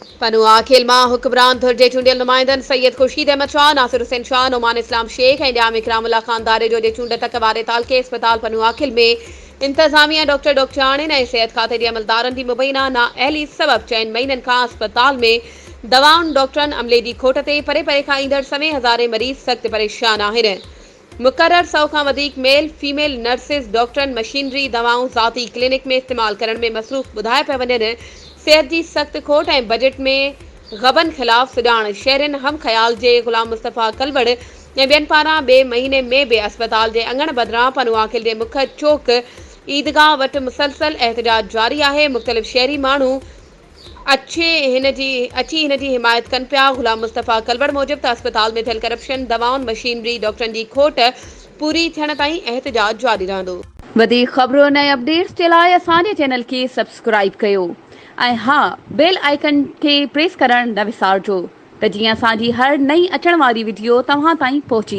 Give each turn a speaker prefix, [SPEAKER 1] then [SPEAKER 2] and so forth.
[SPEAKER 1] پنوعاقل مان حڪمران ڌر جي چونڊيل نمائندن سيد خورشيد احمد شاهه، ناصر حسين شاهه، نعمان اسلام شيخ ۽ ڄام اڪرام الله خان ڌاريجو جي چونڊ تڪ واري تعلقي اسپتال پنوعاقل ۾ انتظاميا ڊاڪٽر ڊاڪٽرياڻين ۽ صحت کاتي جي عملدارن جي مبينا نااهلي سبب چئن مهينن کان اسپتال ۾ دوائن ڊاڪٽرن عملي جي کوٽ تي پري پري کان ايندڙ سوين هزارين مريض سخت پريشان آهن. مقرر سئو کان وڌيڪ ميل، فيميل نرسز، ڊاڪٽرن، مشينري، دوائون ذاتي ڪلينڪ ۾ استعمال ڪرڻ ۾ مصروف ٻڌايا پيا وڃن، صحت جي سخت کوٽ ۽ بجيٽ ۾ غبن خلاف سڄاڻ شهرين هم خيال جي غلام مصطفيٰ ڪلوڙ ۽ ٻين پاران ٻئي مهيني ۾ به اسپتال جي اڱڻ بدران پنوعاقل جي مک چوڪ عيدگاهه وٽ مسلسل احتجاج جاري آهي، مختلف شهري ماڻهو اچي هن جي اچي هن جي حمايت ڪن پيا، غلام مصطفيٰ ڪلوڙ موجب ته اسپتال ۾ ٿيل ڪرپشن، دوائن، مشينري، ڊاڪٽرن جي کوٽ پوري ٿيڻ تائين احتجاج جاري رهندو. وڌيڪ خبرن ۽ اپڊيٽس جي لاء اسان جي چينل کي سبسڪرائيب ڪيو ۽ ها بيل آئيڪن کي پريس ڪرڻ نه وسارجو ته جيئن اسان جي هر نئين اچڻ واري وڊيو توهان تائين پهچي.